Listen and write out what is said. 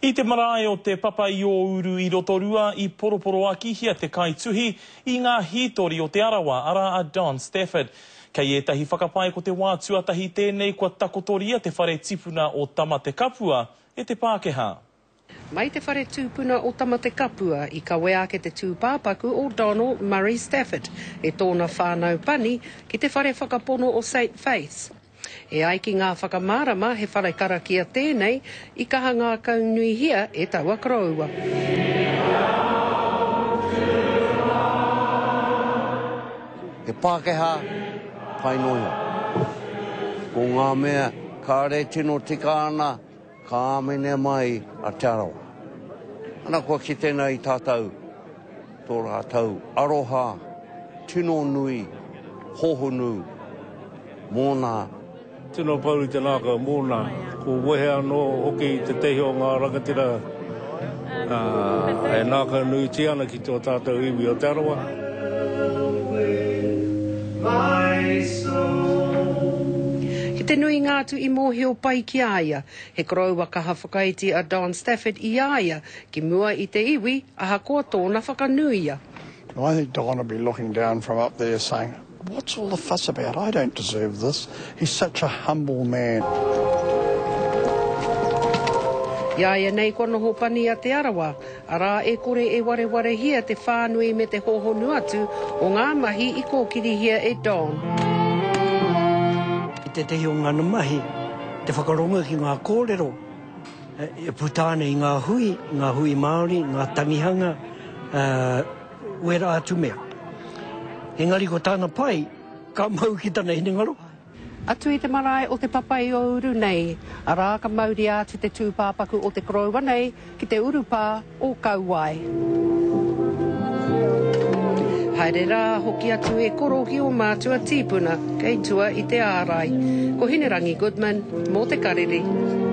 I te marae o Te Papa-i-ō-Uru i Rotorua i poroporoakihia te kaituhi i ngā hītori o Te Arawa, arā a Don Stafford. Kei ētahi whakapae ko te wā tuatahi tēnei kua takotoria te whare tipuna o Tamatekapua e te Pākehā. Mai te whare tūpuna o Tamatekapua i kawea ake te tūpāpaku o Donald Murray Stafford e tōna whānau pani ki te whare whakapono o Saint Faith's. E ai ki ngā whakamārama he whare karakia tēnei i kaha ngākaunuihia e taua koroua. He Pākehā pai noa iho. Ko ngā mea kāre tino tika ana ka āmene mai a Te Arawa. Ana kua kite nei tātou tō rātou aroha tino nui, hohonu mōna. Tino pouri te ngākau mōna, ko wehe anō hoki tētehi o ngā rangatira e ngākaunuitia ana ki tō tātou iwi o Te Arawa. Ki te nuinga atu i mōhio pai ki a ia, he koroua kaha whakaiti a Don Stafford i a ia ki mua i te iwi ahakoa tōna whakanuia. I think Don will be looking down from up there saying, What's all the fuss about? I don't deserve this. He's such a humble man. I a ia nei kua noho pani a Te Arawa, arā e kore e warewarehia te whānui me te hōhonu atu o ngā mahi i kōkirihia e Don. I tētehi o ngana mahi, te whakarongo ki ngā kōrero e puta ana i ngā hui, ngā hui Māori, ngā tangihanga, wērā atu mea. Engari ko tāna pai, ka mau ki tana hinengaro. Atu i te marae o Te Papaiouru nei, arā ka mauria atu te tūpāpaku o te koroua nei ki te urupā o Kauae. Haere rā, hoki atu e koro ki ō mātua tīpuna kei tua i te ārai. Ko Hinerangi Goodman mō Te Karere.